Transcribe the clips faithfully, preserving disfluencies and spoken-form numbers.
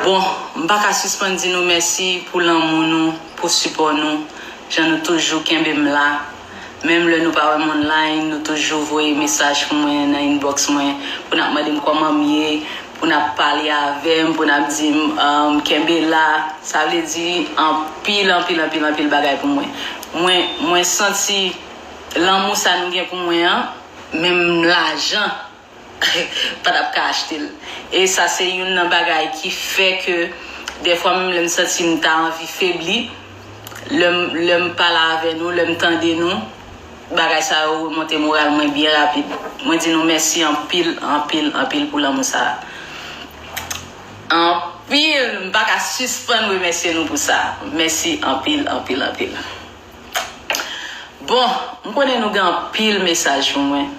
Bon, m pa ka sispann di nou mèsi pou lanmou nou, pou sipò nou, jan nou toujou kenbe m la. Menm lè nou pa wè m online, nou toujou voye mesaj pou mwen nan inbox mwen, pou n ap mande m kòman m ye, pou n ap pale avè m, pou n ap di m, um, kenbe la. Sa vle di anpil, anpil, anpil, anpil bagay pou mwen. Mwen, mwen santi lanmou sa nou gen pou mwen an, menm lajan pa t ap ka achte l. E sa se youn nan bagay ki fè ke dèfwa menm lè m santi m ta anvi febli, lè m, lè m pale avè nou, lè m tande nou, bagay sa yo remonte moral mwen byen rapid. Mwen di nou mèsi anpil, anpil, anpil pou lanmou sa a. Anpil, m pa ka sispann remèsye nou pou sa. Mèsi anpil, anpil, anpil. Bon, m konnen nou gen anpil mesaj pou mwen.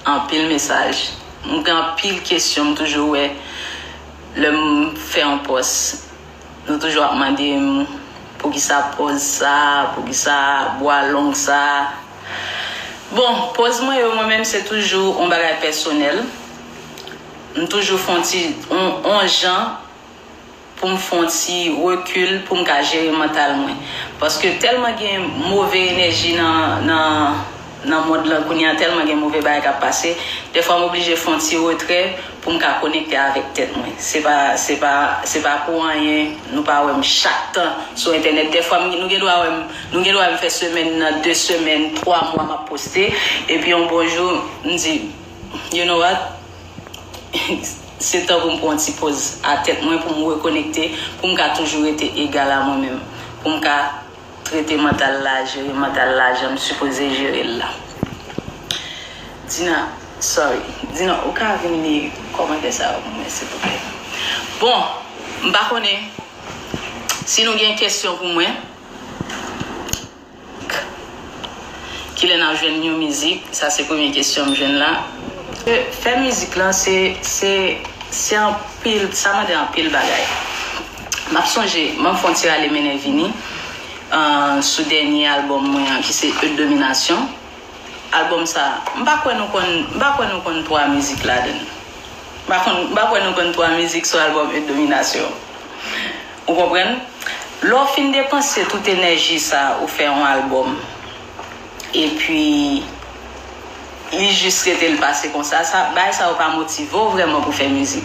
Anpil mesaj. M gen anpil kesyon m toujou wè lè m fè yon pòs. Nou toujou ap mande m poukisa pòz sa, poukisa bwa long sa. Bon, pòz mwen yo, mwen menm, se toujou yon bagay pèsonèl. M toujou fè yon ti, yon, yon jan pou m fè yon ti rekil, pou m ka jere mantal mwen. Paske tèlman gen move enèji nan, nan, nan mond lan kounye a, tèlman gen move bagay k ap pase, dèfwa m oblije fè yon ti retrè pou m ka konekte avèk tèt mwen. Se pa, se pa, se pa pou anyen nou pa wè m chak tan sou entènèt. Dèfwa m, nou gen dwa wè m, nou gen dwa wè m fè semèn nan, de semèn, twa mwa m ap poste, epi yon bon jou, m di, you know what? Se tan pou m pran yon ti pòz a tèt mwen, pou m rekonekte, pou m ka toujou rete egal a mwen menm, pou m ka trete mantal la, jere mantal la jan m sipoze jere l la. Dina, sorry. Dina, ou ka vin li kòmantè sa yo pou mwen, silvouplè? Bon, m pa konnen si nou gen kesyon pou mwen. Kilè n ap jwenn yon mizik? Sa se premye kesyon m jwenn la. Fè mizik lan, se, se, se anpil, sa mande anpil bagay. M ap sonje, m ap fè yon ti rale mennen vini, ah, sou dènye albòm mwen an, ki se Eut Dominasyon. Albòm sa, m pa kwè nou konn, m pa kwè nou konn twa mizik ladan l. M pa konn, m pa kwè nou konn twa mizik sou albòm Eut Dominasyon. Ou konprann? Lè w fin depanse tout enèji sa, ou fè yon albòm. Epi, li jis rete l pase konsa. Sa, bagay sa yo pa motive w vrèman pou fè mizik.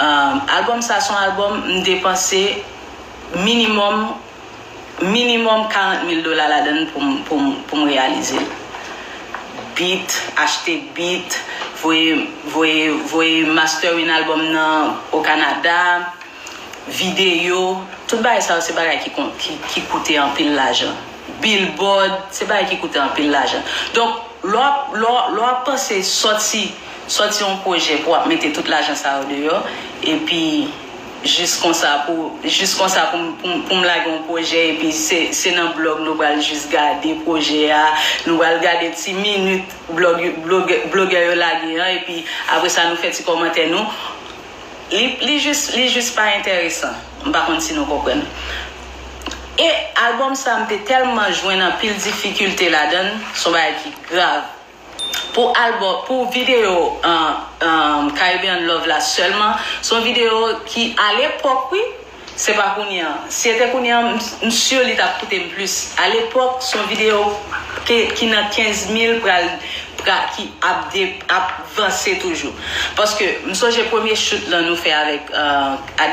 Ah, albòm sa, se yon albòm m depanse minimòm, minimòm karant mil dola ladan l pou m, pou m, pou m reyalize l. Beat, achte beat, voye, voye, voye mastering albòm nan o Kanada, videyo, tout bagay sa yo se bagay ki kon-, ki, ki koute anpil lajan. Billboard, se bagay ki koute anpil lajan. Donk, lè w ap, lè w, lè w ap panse sòti, sòti yon pwojè pou w ap mete tout lajan sa yo deyò, epi jis konsa pou, jis konsa pou m, pou m, pou m lage yon pwojè, epi se, se nan blòg nou pral jis gade pwojè a, nou pral gade ti minit blòg, blòg, blogè yo lage an, epi apre sa nou fè ti kòmantè nou. Li, li jis, li jis pa enteresan. M pa konn si nou konprann. E albòm sa, m te tèlman jwenn anpil difikilte ladan l, se yon bagay ki grav. Pou albòm, pou videyo, ah, ah, Caribbean Love la sèlman, se yon videyo ki, alepòk, wi, se pa kounye a. Si se te kounye a, m, m si li t ap koute m plis. Alepòk, se yon videyo ke, ki nan kenz mil pral, pra-, ki ap de-, ap vanse toujou. Paske m sonje premye shoot lan nou fè avèk, ah,